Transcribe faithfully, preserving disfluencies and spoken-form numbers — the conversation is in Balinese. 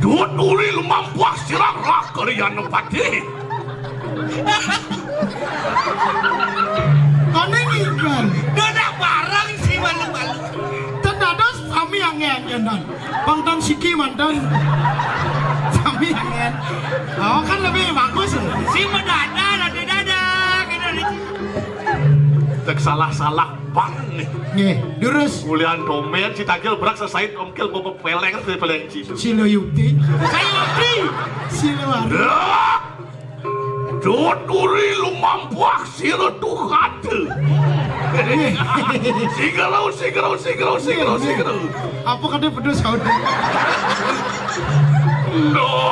Dut uri lumampah sirah rak kalian pati. Kone ngikan. Dodok bareng si malu-malu. Ten dados sami anggen-anggenan. Pang ten siki manten. Sami anggen. Oh, kan lebih bagus. Si mendadak, nanti dadak. Gitu. Cek salah-salah pang nih. Nggih, durus. Kulian domen si tagel brak sesait omkel bawa peleng si peleng situ. Sila yukti. Saya ngerti. Sila waru. Dah. Dut uri lumampah sila tuhate. Sigero, sigero, sigero, sigero, sigero. Apa kata pedus saudara? No.